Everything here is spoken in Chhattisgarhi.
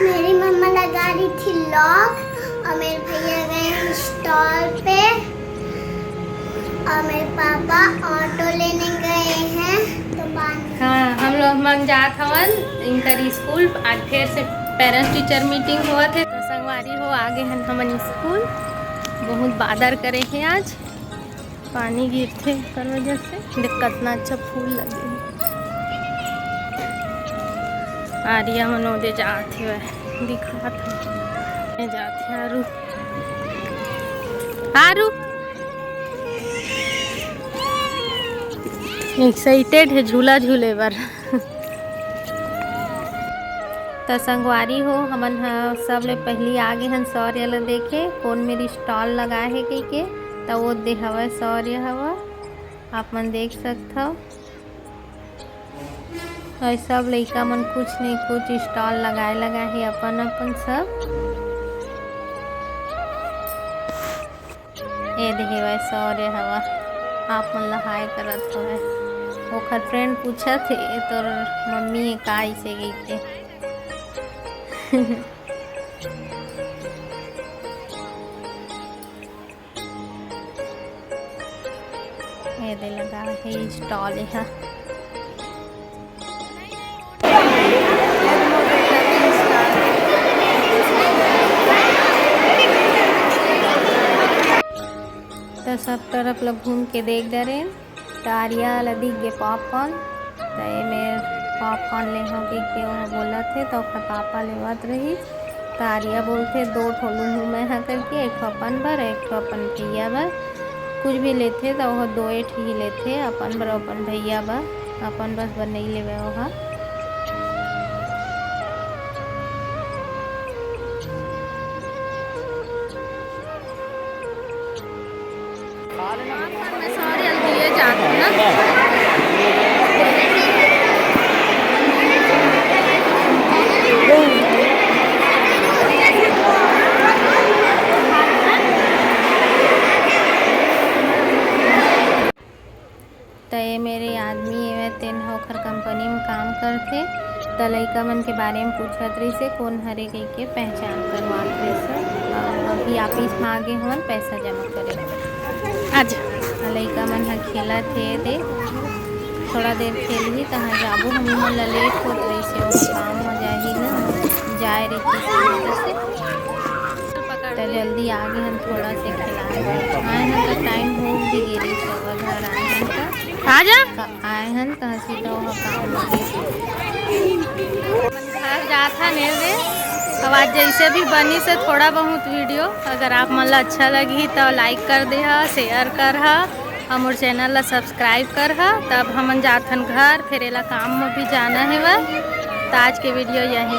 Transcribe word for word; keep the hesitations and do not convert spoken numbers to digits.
मेरी मम्मा लगा रही थी लॉक और मेरे भैया गए हैं स्टॉल पे और मेरे पापा ऑटो लेने गए हैं। तो पानी हाँ, हम लोग मन जात हवन इनकर स्कूल। आज फिर से पेरेंट्स टीचर मीटिंग होवत हे। तो संगवारी हो, आगे हन हमन स्कूल। बहुत बादर करे हे आज, पानी गिरथे ओकर वजह से। देख, कितना अच्छा फूल लगे हे। आर्या मन ओदे जात हे, दिखात हे, जात हे आरू। आरू एक्साइटेड हे झूला झूले बर। त संगवारी हो, हमन ह सबले पहिली आगे हन शौर्य ल देखे, कोन मेर स्टॉल लगाए हे कहिके। त ओदे हवय शौर्य हवय, आप मन देख सकथव। अउ सब लइका मन कुछ नहीं कुछ स्टॉल लगाए लगा हे अपन अपन सब। ए दे हेवय शौर्य हवय, आप मन ला हाय करत हवय। ओखर फ्रेंड पूछत हे, "ए तोर मम्मी हे का?" अइसे कहिके। ए दे लगा हे स्टॉल एहा। त सब तरफ ल घूम के देख डरेन, त आर्या ल दिख गे पॉपकॉर्न। त एमे पॉपकॉर्न ले हो के, के ओह बोलत हे, त ओकर पापा लेवत रहिस। त आर्या बोलथे, "दो ठो लूहूं मैं ह," करके, एक ठो अपन बर, एक ठो अपन भैया बर। कुछ भी लेथे, त ओह दोए ठी ही लेथे, अपन बर, अपन भैया बर, अपन बस बर नइ लेवय ओह। त ये मेरे आदमी एवं तेन ह ओखर कंपनी में काम करथे। त लइका मन के बारे में पूछत रहिसे, कोन हरे कहिके पहचान करवात रहिसे। अउ अभी ऑफिस में आगे हवन पैसा जमा करे। आज लइका मन ह खेलत हे, दे थोड़ा देर खेलही, तहाँ जाबो। हम मन ला लेट होत रहिसे, वो काम हो जाही ना, जाए रहिसे। त जल्दी आगे हन, थोड़ा से खेलाए आए हन, त टाइम हो भी गे रहिसे, घर आए हन त आजा। आए हन, तहाँ सीधा वहाँ काम लगे। घर जात हन, ए दे। अब आज जैसे भी बनी से थोड़ा बहुत वीडियो, अगर आप मन ला अच्छा लगी तो लाइक कर दे हा, शेयर कर हा, हमर चैनल ला सब्सक्राइब कर हा। तब हमन जात हन घर, फिर एला काम में भी जाना हे बा। तो आज के वीडियो यहीं